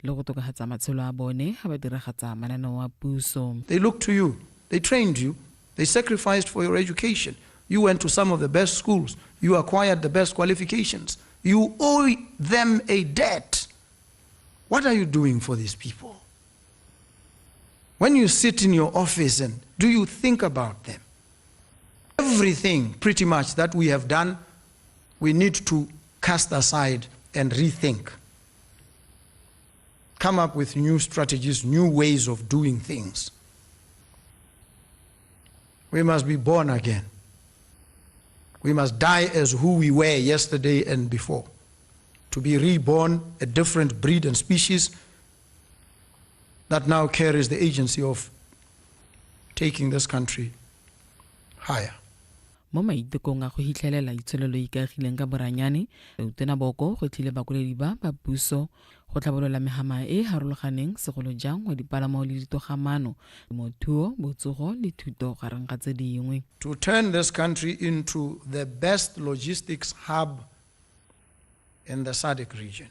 Le go tokafatsa matshelo a bone ga ba diragatsa mananeo a puso. They looked to you. They trained you. They sacrificed for your education. You went to some of the best schools. You acquired the best qualifications. You owe them a debt. What are you doing for these people? When you sit in your office and do you think about them? Everything pretty much that we have done, we need to cast aside and rethink. Come up with new strategies, new ways of doing things. We must be born again. We must die as who we were yesterday and before. To be reborn, a different breed and species that now carries the agency of taking this country higher. Mo maitekong a go hitlhelela itsholelo e ikaegileng ka boranyane, Tautona Boko gwetlhile bakwaledi ba ba puso go tlhabolola mehama e e harologaneng segolo jang wa dipalamo le ditogamaano, temothuo, botsogo le thuto gareng ga tse dingwe. To turn this country into the best logistics hub in the SADC region.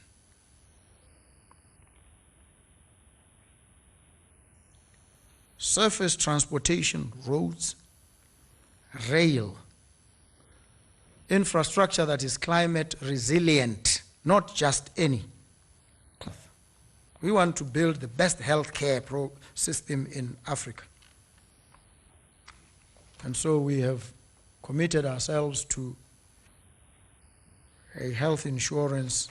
Surface transportation, roads, rail, infrastructure that is climate resilient, not just any. We want to build the best healthcare system in Africa. And so we have committed ourselves to a health insurance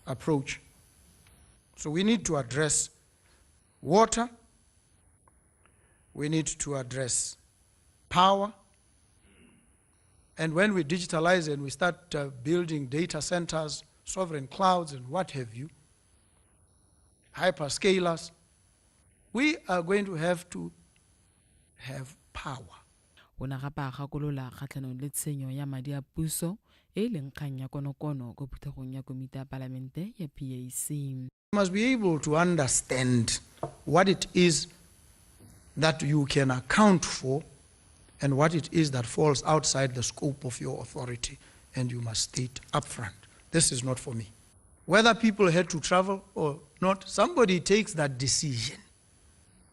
approach. So we need to address water, we need to address power, and when we digitalize and we start building data centers, sovereign clouds and what have you, hyperscalers, we are going to have to have power. O ne gape a gakolola kgatlhanong le tshenyo ya madi a puso e e leng kgang ya konokono ko phuthegong ya komiti ya palamente ya PAC. You must be able to understand what it is that you can account for and what it is that falls outside the scope of your authority, and you must state upfront, this is not for me. Whether people had to travel or not, somebody takes that decision.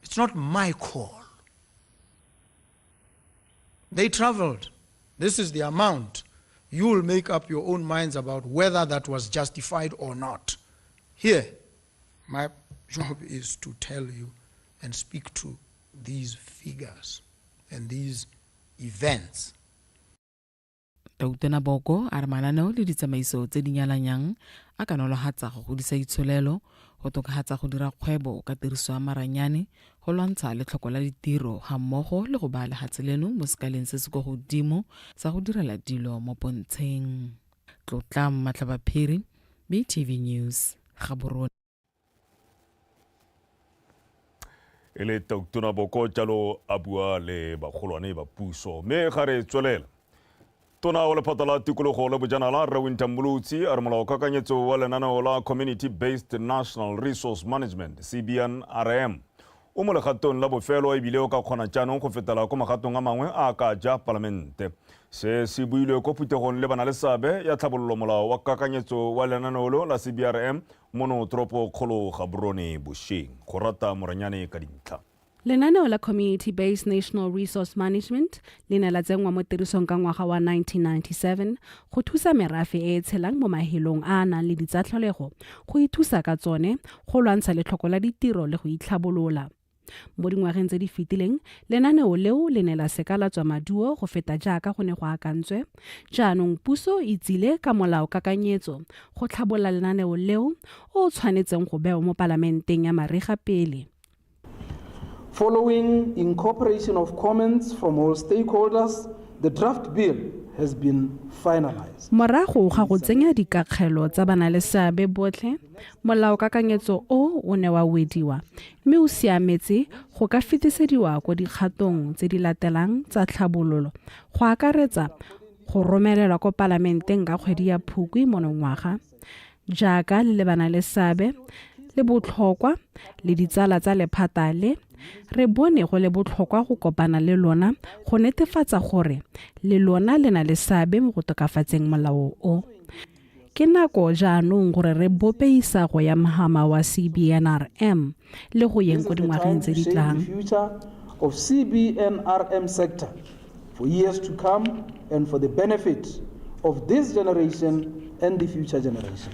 It's not my call. They traveled. This is the amount. You will make up your own minds about whether that was justified or not. Here, my job is to tell you and speak to these figures and these events. Tautona Boko a re mananeo le ditsamaiso tse di nyalanyang a ka nolohatsa go godisa itsholelo, go tokafatsa go dira kgwebo ka tiriso ya maranyane, go lwantsha letlhoko la ditiro ga mmogo le go baya lehatshe leno mo sekaleng se se kwa godimo sa go direla dilo mo pontsheng. Tlotla Matlhabaphiri, BTV News, Gaborone. E le Tautona Boko jalo a bua le bagolwane ba puso. Mme ga re tswelela, Tona wa Lephata la Tikologo le Bojanala, Rre Wynter Mmolotsi, a re molaokakanyetso wa lenaneo la Community Based National Resource Management, CBNRM, o mo legatong la bofelo ebile o ka kgona jaanong go fetela ko magatong a mangwe a ka ja palamente. Se se builwe ko phuthegong le banaleseabe ya tlhabololo molao wa kakanyetso wa lenaneo leo la CBRM mono toropo kgolo Gaborone bosheng. Go rata Moranyane ka dintlha. Lenaneo la Community Based National Resource Management le ne la tsenngwa mo tirisong ka ngwaga wa 1997 go thusa merafe e e tshelang mo mahelong a a nang le ditsatlholego go ithusa ka tsone go lwantsha letlhoko la ditiro le go itlhabolola. Mo dingwageng tse di fetileng, lenaneo leo le ne la seka la tswa maduo go feta jaaka go ne go akantswe. Jaanong puso e tsile ka molao-kakanyetso go tlhabolola lenaneo leo o o tshwanetseng go bewa mo palamenteng ya mariga pele. Following incorporation of comments from all stakeholders, the draft bill has been finalized. Morago ga go tsenya dikakgelo tsa banaleseabe botlhe, molaokakanyetso o o ne wa wediwa mme o siametse go ka fetisediwa ko dikgatong tse di latelang tsa tlhabololo go akaretsa go romelelwa ko palamenteng ka kgwedi ya Phukwi monongwaga. Jaaka le lebana le seabe le botlhokwa le ditsala tsa lephata le, re bone go le botlhokwa go kopana le lona go netefatsa gore le lona le na le seabe mo go tokafatseng molao o. Ke nako jaanong gore re bope isago ya mhama wa CBNRM le go yeng This ko is the dingwageng time tse to di shape the tlang. future of CBNRM sector for years to come and for the benefit of this generation and the future generation.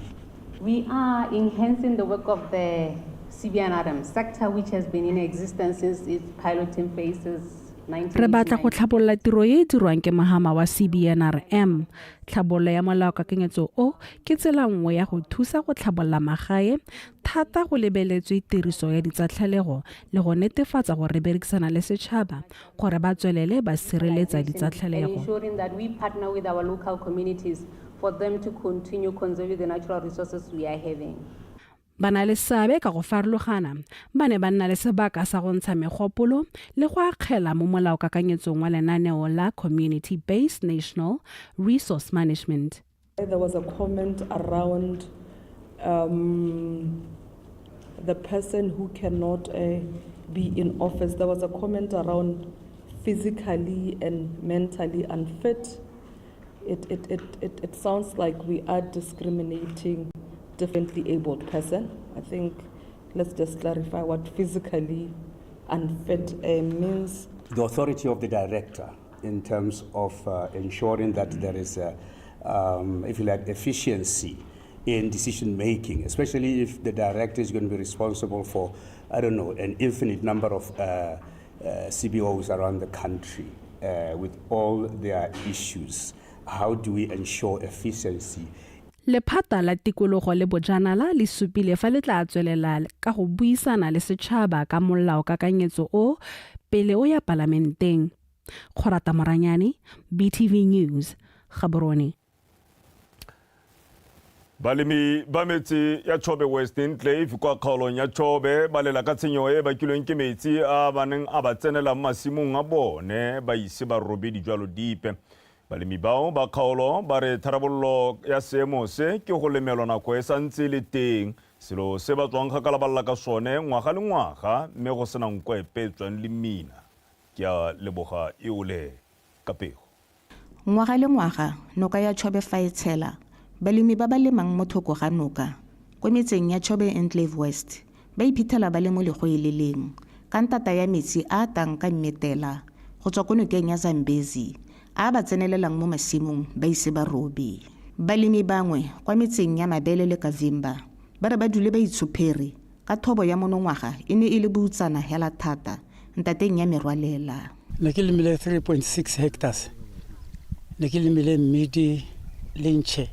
We are enhancing the work of the CBNRM sector, which has been in existence since its piloting phases Re batla go 1989. tlhabolola tiro e e dirwang ke mohama wa CBNRM. Tlhabololo ya molaokakanyetso o ke tsela nngwe ya go thusa go tlhabolola magae thata go lebeletswe tiriso ya ditsatlholego le go netefatsa gore re berekisana le setšhaba gore ba tswelele ba sireletsa And ditsatlholego. ensuring that we partner with our local communities for them to continue conserving the natural resources we are having. Ba na le seabe ka go farologana ba ne ba nna le sebaka sa go ntsha megopolo le go akgela mo molaokakanyetsong wa lenaneo la Community Based National Resource Management. There was a comment around the person who cannot be in office. There was a comment around physically and mentally unfit. It sounds like we are discriminating differently abled person. I think let's just clarify what physically unfit means. The authority of the director in terms of ensuring that there is, if you like, efficiency in decision making, especially if the director is going to be responsible for, I don't know, an infinite number of CBOs around the country with all their issues. How do we ensure efficiency? Lephata la Tikologo le Bojanala le supile fa le tla tswelela ka go buisana le setšhaba ka molaokakanyetso o pele o ya palamenteng. Kgorata Moranyane, BTV News, Gaborone. Balemi ba metse ya Chobe West Enclave kwa kgaolong ya Chobe ba lela ka tshenyo e bakilweng ke metsi a ba neng a ba tsenela mo masimong a bone ba ise ba robe dijwalo dipe. Balemi bao ba kgaolo ba re tharabololo ya seemo se ke go lemelwa nako e santse e le teng, selo se ba tswang kgakala ba lla ka sone ngwaga le ngwaga mme go sena nko epe e tswang le mmina. Ke a leboga eole ka pego. Ngwaga le ngwaga noka ya Chobe fa e tshela, balemi ba ba lemang mo thoko ga noka ko metseng ya Chobe Enclave West ba iphitlhela ba le mo legoeleleng ka ntata ya metsi a a tang ka mmetela go tswa ko nokeng ya Zambezi a ba tsenelelang mo masimong ba ise ba robe. Balemi bangwe kwa metseng ya Mabele le Kavimba ba re ba dule ba itshophere ka thobo ya monongwaga e ne e le boutsana hela thata ntateng ya merwalela. Ne ke lemile 3.6 hectares, ne ke lemile mmidi le ntšhe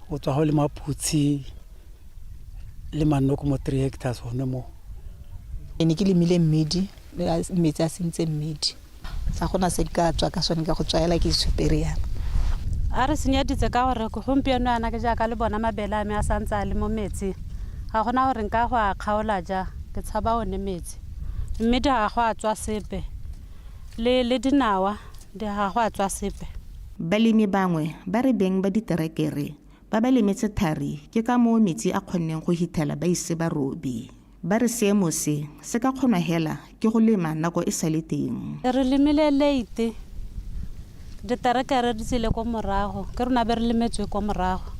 go tswa go le maphutshi le manoko mo 3 hectares gone mo. Ne ke lemile mmidi, metsi a sentse mmidi, ga gona se ka tswa ka sone ka go tswaela ke itshupere yana. A re senyeditse ka gore gompieno yana ke jaaka le bona mabele a me a santse a le mo metsing, ga gona gore nka go a kgaola ja, ke tshaba one metsi. Mme di ga go a tswa sepe le dinawa di ga go a tswa sepe. Balemi bangwe ba re beng ba diterekere ba ba lemetse thari ke ka moo metsi a kgonneng go hithela ba ise ba robe. Ba re seemo se se ka kgonwa hela ke go lema nako e sa le teng. Re lemile late, diterekere di tsile ko morago, ke rona be re lemetswe ko morago.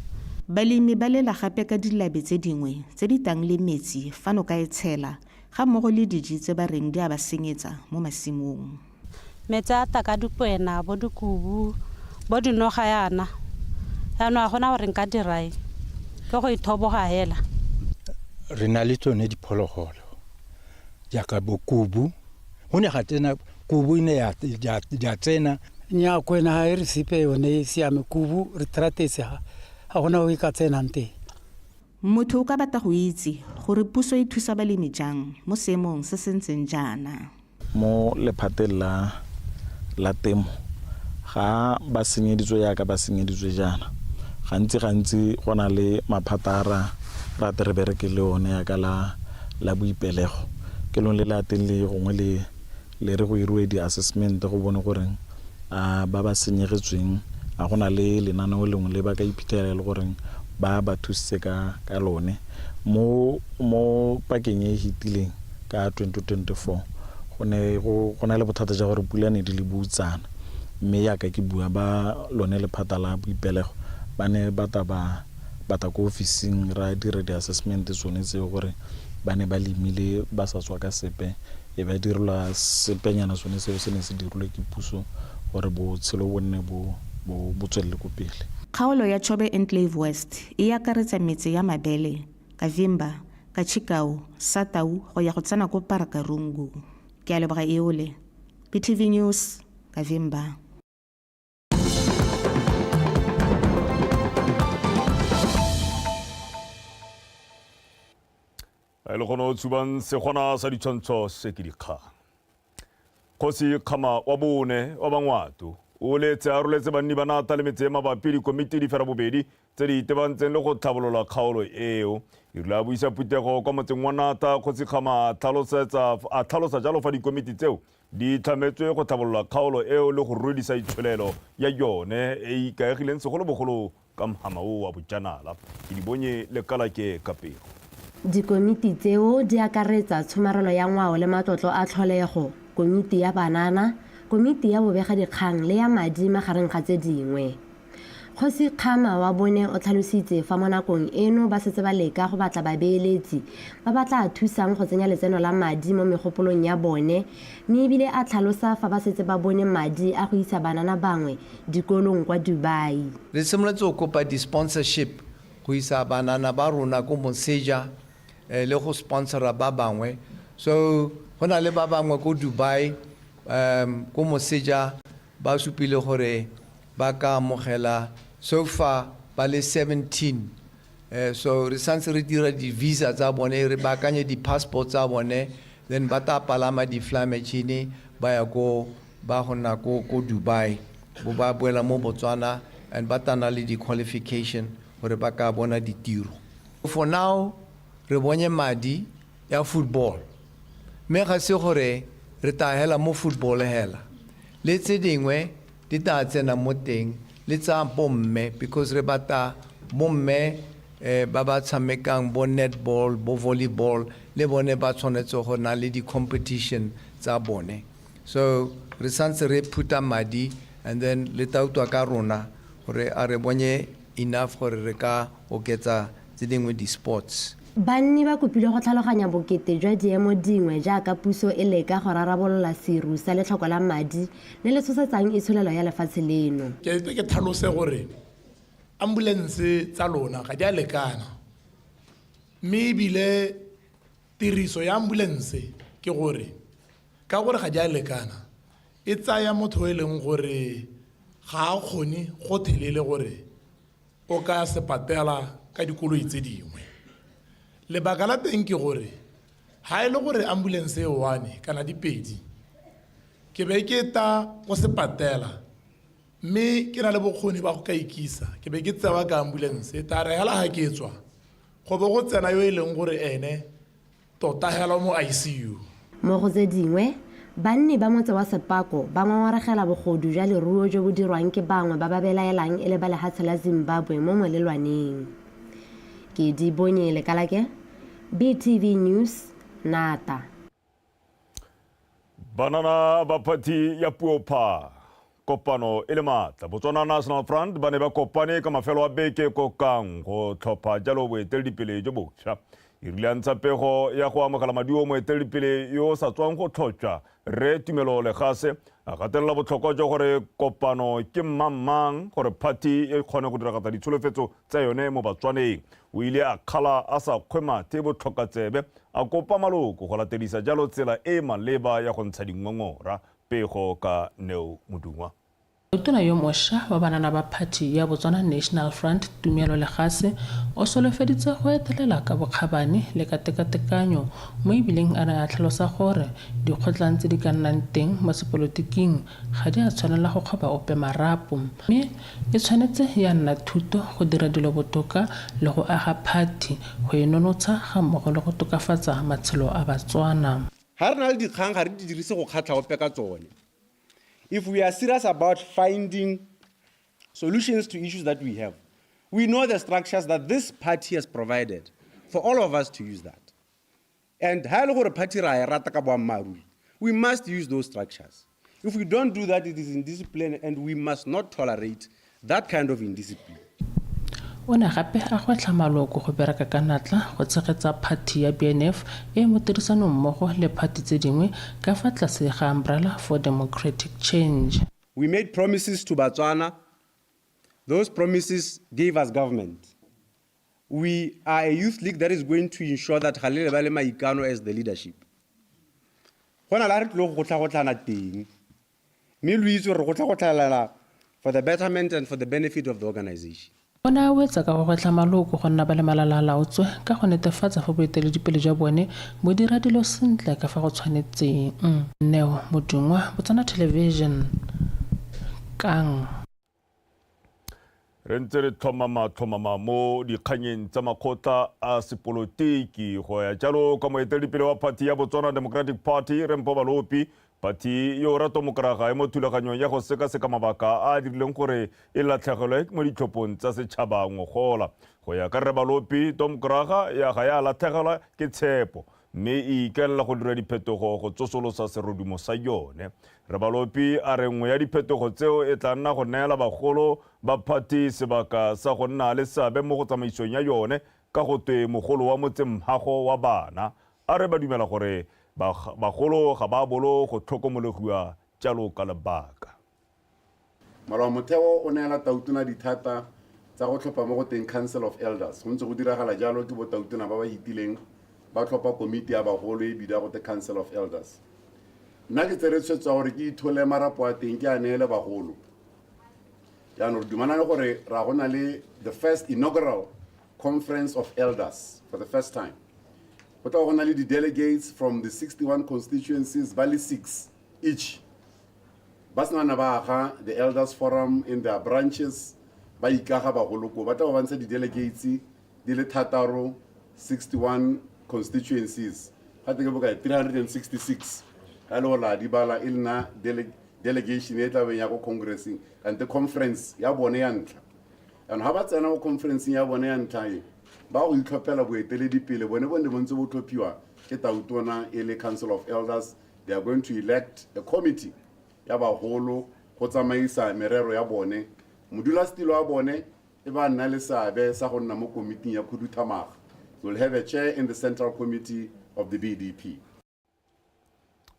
Balemi ba lela gape ka dilabe tse dingwe tse di tang le metsi fa noka e tshela ga mmogo le diji tse ba reng di a ba senyetsa mo masimong. Metsi a ta ka dikwena, bo dikubu, bo dinoga yana, yaanong ga gona gore nka dira eng, ke go ithoboga hela. Re na le tsone diphologolo jaaka bo kubu, go ne ga tsena kubu e ne ya tsena. Nnyaa, kwena ga e re sepe, yone e siame, kubu re tratetse ga gona o e ka tsenang teng. Motho o ka batla go itse gore puso e thusa balemi jang mo seemong se se ntseng jaana. Mo lephateng la temo ga ba senyeditswe jaaka ba senyeditswe jaana, gantsi go na le maphata a ra ate re bereke le one yaka la boipelego, ke lone le le ateng le gongwe le re go iriwe di-assessment go bone goreng a ba ba senyegetsweng a go na le lenaneo lengwe le ba ka iphitlhela e le goreng ba ba thusitse ka lone. Mo pakeng e e fetileng ka 2024 go ne go na le bothata jwa gore pula ne di le boutsana, mme yaka ke bua ba lone lephata la boipelego Ba ne ba ta ba bata ko ofising ra dira di-assessment tsone tseo gore ba ne ba lemile ba sa tswa ka sepe, e ba direlwa sepenyana sone seo se ne se dirilwe ke puso gore botshelo bo nne bo bo tswelele ko pele. Kgaolo ya Chobe Enclave West e akaretsa metse ya Mabele, Kavimba, Kachikau, Satau go ya go tsena ko Parakarungu. Ke a leboga Eole. BTV News, Kavimba. A e le gone o tshubang segwana sa ditshwantsho se ke dikgang. Kgosi Kgama wa bone wa Bangwato o letse a roletse banni ba Nata le metse e mabapi dikomiti di fera bobedi tse di itebantseng le go tlhabolola kgaolo eo. E rile a buisa phuthego kwa motseng wa Nata, Kgosi Kgama a tlhalosa jalo fa dikomiti tseo di tlhametswe go tlhabolola kgaolo eo le go rudisa itsholelo ya yone e e ikaegileng segolobogolo ka mhama o wa bojanala. Ke di bonye le kalake ka pego. Dikomiti tseo di akaretsa tshomarelo ya ngwao le matlotlo a tlholego, komiti ya banana, komiti ya bobegadikgang le ya madi magareng ga tse dingwe. Kgosi Kgama wa bone o tlhalositse fa mo nakong eno ba setse ba leka go batla babeeletsi ba ba tla thusang go tsenya letseno la madi mo megopolong ya bone mme ebile a tlhalosa fa ba setse ba bone madi a go isa banana bangwe dikolong kwa Dubai. Re simolotse go kopa di-sponsorship go isa banana ba rona ko moseja le go sponsora ba bangwe. So go na le ba bangwe ko Dubai, ko moseja ba supile gore ba ka amogela so far ba le 17. So re santse re dira di-visa tsa bone, re baakanye di-passport tsa bone, then ba tla palama di-fly machine ba ya ko ba go nna ko Dubai, bo ba boela mo Botswana and ba tla na le di-qualification gore ba ka bona ditiro. For now re bonye madi ya football, mme ga se gore re tla hela mo football hela, le tse dingwe di tla tsena mo teng, le tsa bomme, because re batla bomme ba ba tshamekang bo netball, bo volleyball, le bone ba tshwanetse go na le di-competition tsa bone. So re santse re phuta madi and then le tla utlwa ka rona gore a re bonye enough gore re ka oketsa tse dingwe di-sports. Banni ba kopile go tlhaloganya bokete jwa diemo dingwe jaaka puso e leka go rarabolola seru sa letlhoko la madi le le tshosetsang itsholelo ya lefatshe leno. Ke tle ke tlhalose gore ambulance tsa lona ga di a lekana, mme ebile tiriso ya ambulance ke gore ka gore ga di a lekana e tsaya motho e leng gore ga a kgone gothelele gore o ka sepatela ka dikoloi tse dingwe. Lebaka la teng ke gore ha e le gore ambulance e one kana di pedi, ke be ke ta go sepatela mme ke na le bokgoni ba go ka ikisa, ke be ke tsewa ka ambulance, ta re hela ha ke tswa go bo go tsena yo e leng gore ene tota hela mo ICU. Mo go tse dingwe, banni ba motse wa Sepako ba ngongoregela bogodu jwa leruo jo bo dirwang ke bangwe ba ba belaelang e le ba lehatshe la Zimbabwe mo molelwaneng. Ke di bonye Lekalake, BTV News, Nata. Banana ba phathi ya Puopha kopano e le maatla. Botswana National Front ba ne ba kopane ka mafelo a beke ko Kang go tlhopha jalo boeteledipele jo botšha. E rile a ntsha pego ya go amogela maduo moeteledipele yo o sa tswang go tlhotšwa Rre Tumelo Legase a gatelela botlhokwa jwa gore kopano ke mmangmang gore phathi e kgone go diragatsa ditsholofetso tsa yone mo Batswaneng. O ile a kgala a sa kgwe mathe botlhokatsebe, a kopa maloko go latedisa jalo tsela e e maleba ya go ntsha dingongora. Pego ka Neo Modungwa. Tona yo mošwa wa banana ba phathi ya Botswana National Front Tumelo Legase o solofeditse go etelela ka bokgabane le ka tekatekanyo mo ebileng a ne a tlhalosa gore dikgotlang tse di ka nnang teng mo sepolotiking ga di a tshwanela go kgoba ope marapo mme e tshwanetse ya nna thuto go dira dilo botoka le go aga phathi go e nonotsha ga mmogo le go tokafatsa matshelo a Batswana. Ga re na le dikgang ga re di dirise go kgatlha ope ka tsone. If we are serious about finding solutions to issues that we have, we know the structures that this party has provided for all of us to use that. And ha e le gore party ra e rata ka boammaaruri, we must use those structures. If we don't do that, it is indiscipline, and we must not tolerate that kind of indiscipline. O ne gape a gwetlha maloko go bereka ka natla go tshegetsa phathi ya BNF e e mo tirisanong mmogo le phathi tse dingwe ka fa tlase ga Umbrella for Democratic Change. We made promises to Batswana. Those promises gave us government. We are a youth league that is going to ensure that ga le lebale maikano as the leadership. Go na la re tlile go gotlha-gotlhana teng, mme lo itse gore re gotlha-gotlhalela for the betterment and for the benefit of the organization. O ne a wetsa ka go gwetlha maloko go nna ba le malalaalaotswe ka go netefatsa fa boeteledipele jwa bone bo dira dilo sentle ka fa go tshwanetseng. Neo Modungwa, Botswana Television, Kang. Re ntse re tlhomama tlhomama mo dikganyeng tsa makgotla a sepolotiki go ya jalo ka moeteledipele wa phathi ya Botswana Democratic Party Rre Mpho Balopi. Phathi yo Rato Mokraga e mo thulaganyong ya go sekaseka mabaka a a dirileng gore e latlhegelwe mo ditlhophong tsa setšhaba ngogola. Go ya ka Rre Balopi, Domkraga ya ga ya latlhegelwa ke tshepo mme e ikaelela go dira diphetogo go tsosolosa serodumo sa yone. Rre Balopi a re nngwe ya diphetogo tseo e tla nna go neela bagolo ba phathi sebaka sa go nna le seabe mo go tsamaisong ya yone ka go twe mogolo wa motse mhago wa bana. A re ba dumela gore bagolo ga ba bolo go tlhokomologiwa jalo ka lebaka. Molaomotheo o neela Tautona dithata tsa go tlhopha mo go teng Council of Elders. Go ntse go diragala jalo ke botautona ba ba hitileng ba tlhopha komiti ya bagolo e bidiwa gote Council of Elders. Nna ke tsere tshwetso ya gore ke ithole marapo a teng ke a neele bagolo. Jaanong re dumalane gore ra go na le the first inaugural conference of elders for the first time. Go tla go na le di-delegates from the 61 constituencies ba le six each. Ba sena ba aga the elders forum in their branches, ba ikaga bagolo ko. Ba tla ba ntsha di-delegates di le thataro, 61 constituencies. Ga te ke bokae? 366. Ga e le gore la di bala e le nna delegation e tla beng ya ko congresseng, kante conference ya bone ya ntlha. And ga ba tsena ko conferenceng ya bone ya ntlha e, ba go itlhophela boeteledipele bone bone bo ntse bo tlhophiwa ke tautona e le Council of Elders. They are going to elect a committee ya bagolo go tsamaisa merero ya bone. Modulasetilo wa bone e ba nna le seabe sa go nna mo komiting ya khuduthamaga. Will have a chair in the central committee of the BDP.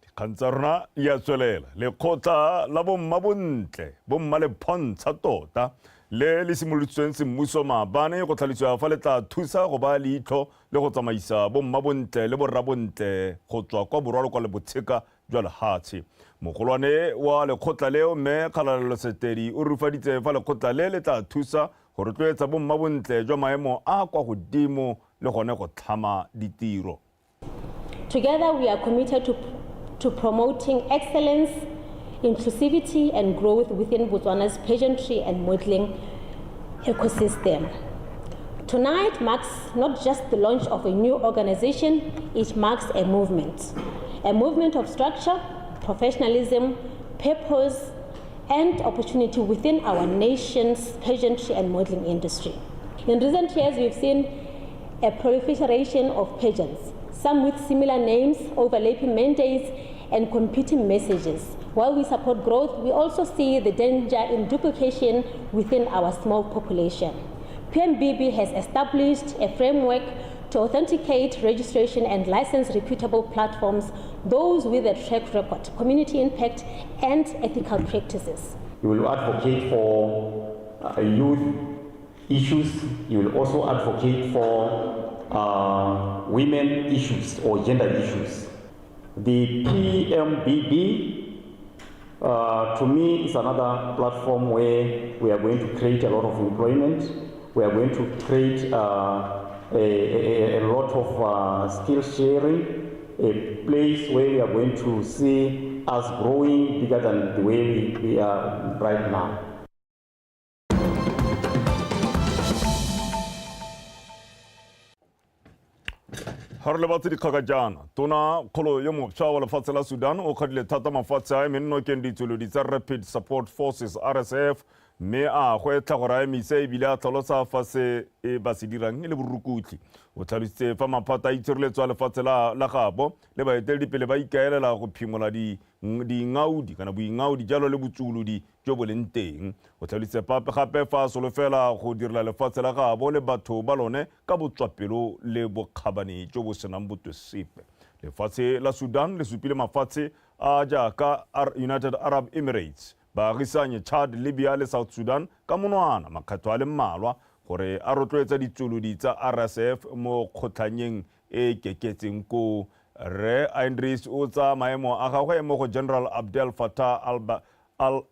Dikgang tsa rona di a tswelela. Lekgotla la bomma bontle, bomma le phontsha tota, le le simoloditsweng semmuso maabane go tlhalosiwa fa le tla thusa go baya leitlho le go tsamaisa bomma bontle le borra bontle go tswa kwa borwa le kwa lebotsheka jwa lehatshe. Mogolwane wa lekgotla leo, Mme Kgalalelo Setedi, o rurifaditse fa lekgotla le le tla thusa go rotloetsa bomma bontle jwa maemo a kwa godimo le gone go tlhama ditiro. Together, we are committed to, to promoting excellence, inclusivity, and growth within Botswana's pageantry and modeling ecosystem. Tonight marks not just the launch of a new organization, it marks a movement. A movement of structure, professionalism, purpose, and opportunity within our nation's pageantry and modeling industry. In recent years, we've seen a proliferation of pageants, some with similar names, overlapping mandates, and competing messages. While we support growth, we also see the danger in duplication within our small population. PMBB has established a framework to authenticate registration and license reputable platforms, those with a track record, community impact, and ethical practices. You will advocate for youth issues. You will also advocate for women issues or gender issues. The PMBB, to me, is another platform where we are going to create a lot of employment. We are going to create a lot of skill sharing, a place where we are going to see us growing bigger than the way we are right now. Ga re lebatse dikgaka jaana, tona kgolo yo mofsa wa lefatshe la Sudan o kgadile thata mafatshe a emeng nokeng ditsolodi tsa Rapid Support Forces RSF. Mme a gwetlha gore a emise ebile a tlhalosa fa se e ba se dirang e le borukutlhi. O tlhalositse fa maphata a itshireletso a lefatshe la la gaabo le baeteledipele ba ikaelela go phimola dingaodi kana boingaodi jalo le botsuolodi jo bo leng teng. O tlhalositse gape fa a solofela go direla lefatshe la gaabo le batho ba lone ka botswapelo le bokgabane jo bo senang botwe sepe. Lefatshe la Sudan le supile mafatshe a jaaka United Arab Emirates, baagisanye Chad, Libya le South Sudan ka monwana makgetho a le mmalwa gore a rotloetsa ditsuolodi tsa RSF mo kgotlhanyeng e keketseng koo. Rre Andries o tsaya maemo a gagwe mo go General Abdel Fattah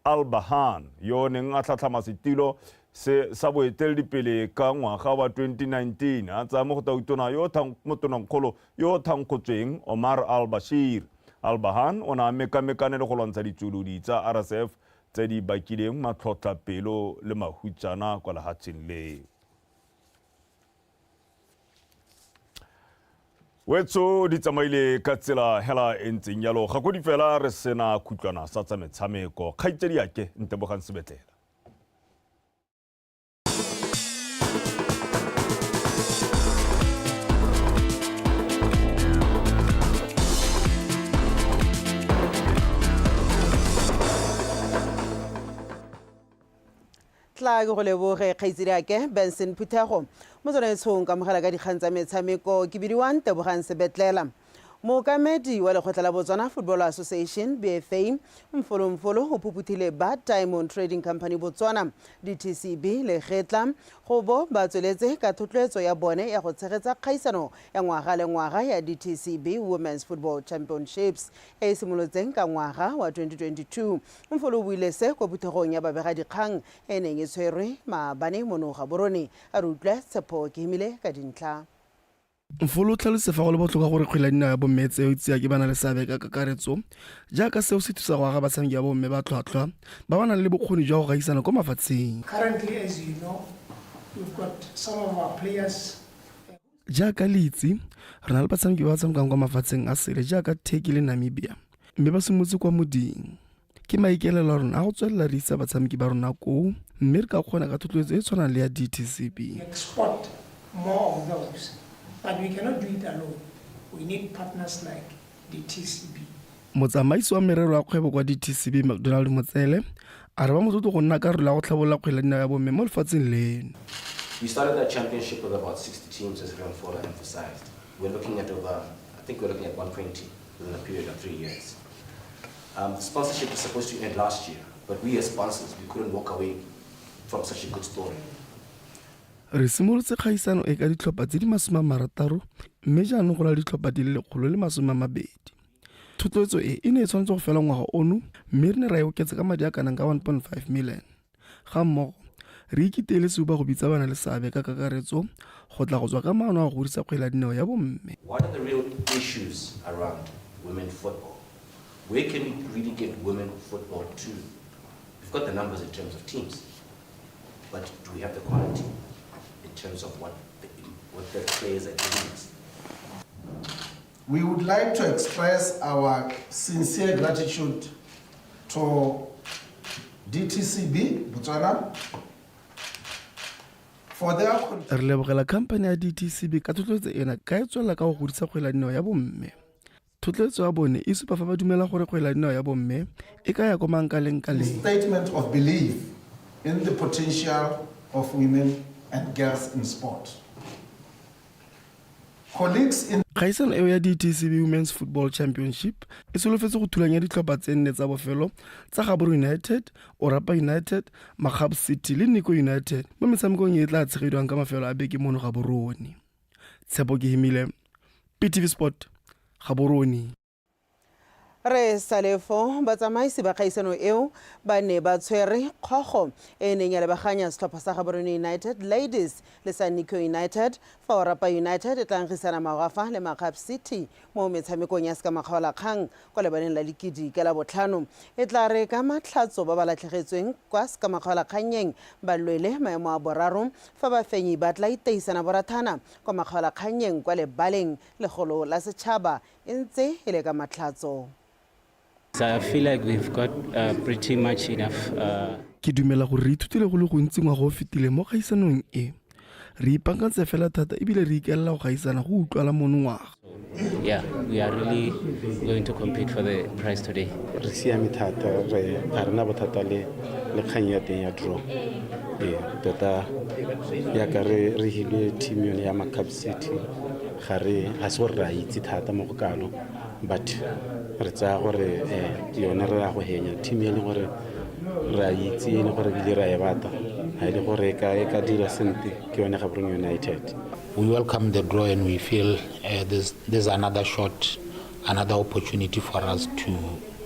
al-Burhan yo o neng a tlhatlhama setilo se sa boeteledipele ka ngwaga wa 2019 a tsaya mo go tautona yo mo tonankgolo yo o thankgotsweng Omar al-Bashir. Al-Burhan o ne a mekamekane le go lwantsha ditsuolodi tsa RSF tse di bakileng matlhotlhapelo le mahutsana kwa lehatsheng leo. Wetso di tsamaile ka tsela hela e ntseng jalo ga ko di fela re sena khutlwana sa tsa metshameko. Kgaitsedi yake Ntebogang Sebetlela. Tla ke go leboge kgaitsedi ake Benson Phuthego. Mo tsone tshong ka mogela ka dikgang tsa metshameko ke bidiwang Tebogang Sebetlela. Mookamedi wa lekgotla la Botswana Football Association BFA Mfolo Mfolo o phuphuthile ba Diamond Trading Company Botswana DTCB legetla go bo ba tsweletse ka thotloetso ya bone ya go tshegetsa kgaisano ya ngwaga le ngwaga ya DTCB Women's Football Championships e e simolotseng ka ngwaga wa 2022. Mfolo o buile se kwa phuthegong ya babegadikgang e neng e tshwerwe maabane mono Gaborone. A re utlwe Tshepo Kehimile ka dintlha. Mfolo o tlhalositse fa go le botlhokwa gore kgwele ya dinao ya bomme e tsewe tsia ke bana le seabe ka kakaretso jaaka seo se thusa go aga batshameki ba bomme ba tlhwatlhwa ba ba nang le bokgoni jwa go gaisana kwa mafatsheng. Currently, as you know, we've got some of our players. Jaaka le itse, re na le batshameki ba ba tshamekang kwa mafatsheng a sele jaaka Turkey le Namibia mme ba simolotse kwa moding. Ke maikaelelo a rona a go tswelela re isa batshameki ba rona koo mme re ka kgona ka thotloetso e e tshwanang le ya DTCB. Export more of those, but we cannot do it alone. We need partners like DTCB. Motsamaisi wa merero ya kgwebo kwa DTCB McDonald Motsele a re ba motlotlo go nna karolo ya go tlhabolola kgwele ya dinao ya bomme mo lefatsheng leno. We started that championship with about 60 teams, as Rre Mfola emphasized. We're looking at over, I think we're looking at 120 within a period of 3 years. The sponsorship was supposed to end last year, but we as sponsors, we couldn't walk away from such a good story. Re simolotse kgaisano e ka ditlhopha tse di 60 mme jaanong go na le ditlhopha di le 120. Thotloetso e e ne e tshwanetse go fela ngwaga ono mme re ne ra e oketsa ka madi a kanang ka 1.5 million. Ga mmogo, re ikiteile sehuba go bitsa bana le seabe ka kakaretso go tla go tswa ka maano a go godisa kgwele ya dinao ya bomme. What are the real issues around women football? Where can we really get women football to? We've got the numbers in terms of teams, but do we have the quality in terms of what the players are giving us? We would like to express our sincere gratitude to DTCB Botswana for their Re lebogela khamphane ya DTCB ka thotloetso ena ka e tswelela ka go godisa kgwele ya dinao ya bomme. Thotloetso ya bone e supa fa ba dumela gore kgwele ya dinao ya bomme e ka ya kwa mankalengkaleng. Statement of belief in the potential of women and girls in sport. Colleagues in Kgaisano eo ya DTCB Women's Football Championship e solofetse go thulanya ditlhopha tse nne tsa bofelo tsa Gaborone United, Orapa United, Magab City le Nico United mo metshamekong e e tla tshegediwang ka mafelo a beke mono Gaborone. Tshepo Kehimile, PTV Sport, Gaborone. Re sale fo batsamaisi ba kgaisano eo ba ne ba tshwere kgogo e e neng ya lebaganya setlhopha sa Gaborone United Ladies le sa Nico United fa Orapa United e tla nkgisana magwafa le Magab City mo metshamekong ya sekamakgaolakgang kwa lebaleng la Likidi ka Labotlhano. E tla re ka matlhatso ba ba latlhegetsweng kwa sekamakgaolakgannyeng ba lwele maemo a boraro fa bafenyi ba tla iteisana borathana kwa makgaolakgannyeng kwa lebaleng legolo la setšhaba e ntse e le ka matlhatso. So I feel like we've got pretty much enough. Ke dumela gore re ithutile go le gontsi ngwaga o fetileng mo kgaisanong e. Re ipaakantse fela thata e bile re ikaelela go gaisana go utlwala monongwaga. Yeah, we are really going to compete for the prize today. Re siame thata, re ga rena bothata le le kgang ya teng ya draw. Ee, tota yaka re re hilwe team yone ya Macap City ga re ga se gore re a itse thata mo go kalo but re tsaya gore eh, yone re ya go henya team e leng gore re a itse e leng gore ebile re a e bata ga e le gore e ka e ka dira sente ke yone Gaborone United. We welcome the draw and we feel uh, there's, there's another shot, another opportunity for us to,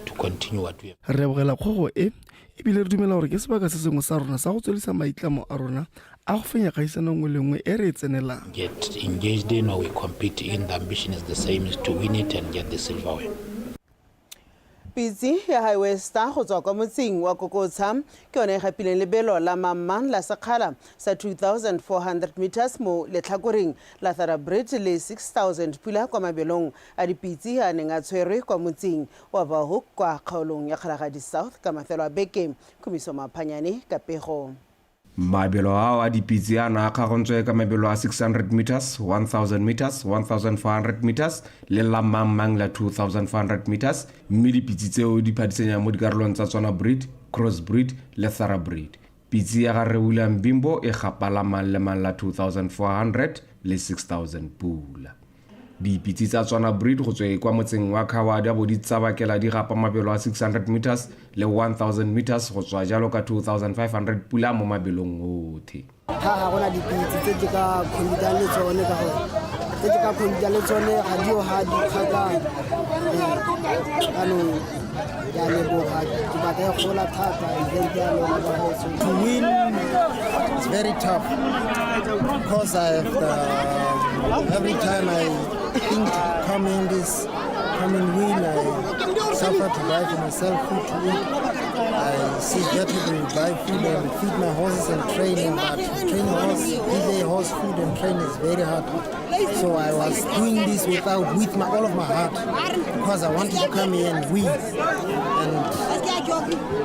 to continue what we have. Re lebogela kgogo e ebile re dumela gore ke sebaka se sengwe sa rona sa go tswelisa maitlamo a rona a go fenya kgaisano nngwe le nngwe e re e tsenelang. Get engaged in or we compete in, the ambition is the same, is to win it and get the silverware. Pitse ya Highway Star go tswa kwa motseng wa Kokotsha ke yone e gapileng lebelo la mamang la sekgala sa 2400 meters mo letlhakoreng la Thoroughbred le 6000 pula kwa mabelong a dipitse a neng a tshwerwe kwa motseng wa Vaalhoek kwa kgaolong ya Kgalagadi South ka mafelo a beke. Khumiso Maphanyane ka pego. Mabelo ao a dipitse a na a kgagontswe ka mabelo a 600 meters, 1000 meters, 1400 meters le la mang mang la 2400 meters mme dipitse tseo di phadisanya mo dikarolong tsa tsona breed, cross breed le thoroughbred. Pitse ya ga Rre William Bimbo e gapa la mang le mang la 2400 le 6000 pula. Dipitse tsa Tswana Breed go tswe kwa motseng wa Khawa di a bo di tsabakela di gapa mabelo a 600 meters le 1000 meters go tswa jalo ka 2500 pula mo mabelong othe. Ga ga gona dipitse tse ke ka competang le tsone ka gore tse ke ka competang le tsone ga di ga di kgakala. Jaanong ke a leboga ke batla e gola thata event ya lona ba gaetsho. To win is very tough because I have the, every time I think to come in this come and win, I suffer to buy for myself food to eat. I see better to buy food and feed my horses and train them, but train horse, give a horse food and train is very hard. So I was doing this without with my, all of my heart because I wanted to come here and win. And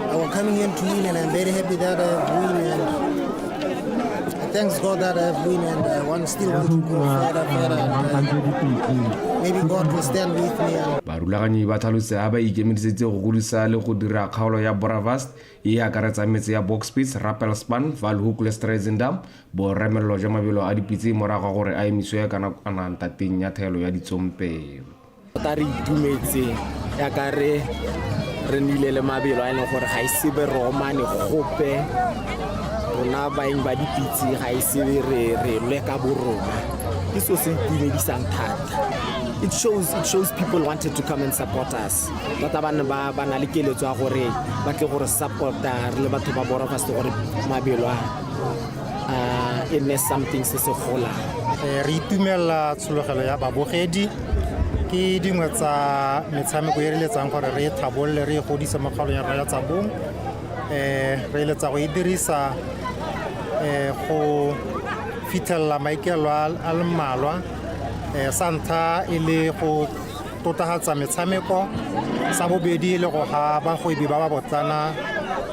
I was coming here to win and I'm very happy that I have win and thanks God that I have win and I want, still want to go further, further. And, maybe God will stand with me. And Barulaganyi ba tlhalose ha ba ikemedisetse go godisa le go dira kgaolo ya Boravast e e akaretsang metse ya Bokspits, Rappelspan, Vaalhoek le Struizendam boremelelo jwa mabelo a dipitse morago ga gore a emiswe ka nakwana ntateng ya thaelo ya ditsompelo. Tota re itumetse yaka re re nnile le mabelo a e leng gore ga ise be re omane gope rona baeng ba dipitse ga ise re re lwe ka borona ke seo se itumedisang thata it shows it shows people wanted to come and support us tota ba ne ba ba na le keletso ya gore ba tle gore supporta re le batho ba borofast gore mabelo a e nne something se se golang eh, re itumelela tshologelo ya babogedi ke dingwe tsa metshameko e re letsang gore re e tlhabolole re e godise mo kgaolong ya rona ya tsabong um re eletsa go e dirisa um go fitlhelela maikaelelo a le mmalwa um sa ntlha e le go totagatsa metshameko sa bobedi e le go ga bagwebi ba ba botlana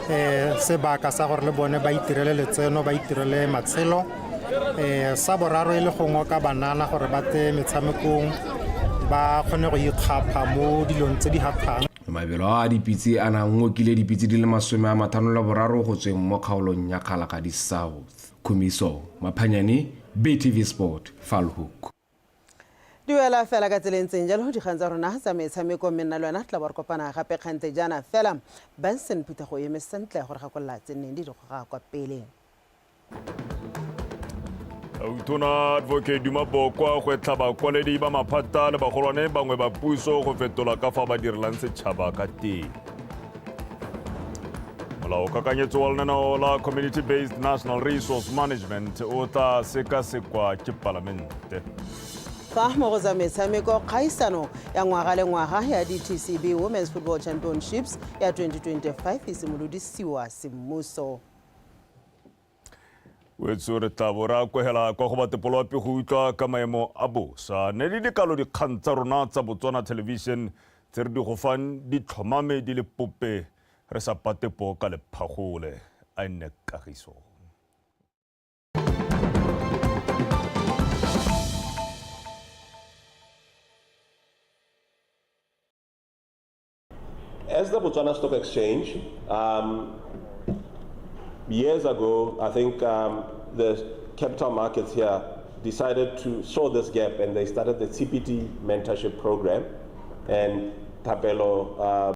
um sebaka sa gore le bone ba itirele letseno ba itirele matshelo um sa boraro e le go ngoka banana gore ba tle metshamekong ba kgone go ikgapha mo dilong tse di haphang Mabelo a a dipitse a na ngokile dipitse di le 53 go tsweng mo kgaolong ya Kgalagadi South. Khumiso Maphanyane, BTV Sport, Vaalhoek. Di wela fela ka tsela e ntseng jalo dikgang tsa rona tsa metshameko mme nna le wena tla bo re kopana gape kgante jaana fela Benson phuthego e eme sentle gore gakolola tse nneng di di goga kwa pele. Tautona Advocate Duma Bokwa gwetlha bakwaledi ba maphata le bagolwane bangwe ba puso go fetola ka fa ba direlang setšhaba ka teng. Molaokakanyetso wa lenaneo la Community Based National Resource Management o tla sekasekwa ke palamente. Fa mo go tsa metshameko kgaisano ya ngwaga le ngwaga ya DTCB Women's Football Championships ya 2025 e simolodisiwa semmuso. Wetso re tla bo ra kwegela kwa go batepoloapi go utlwa ka maemo a bosa. Ne di dikalo dikgang tsa rona tsa Botswana Television tse re di go fang di tlhomame di le pope re sa pate poo ka lephagole. A e nne kagiso. As the Botswana Stock Exchange, years ago, I think the capital markets here decided to saw this gap and they started the CPT mentorship program. And Thapelo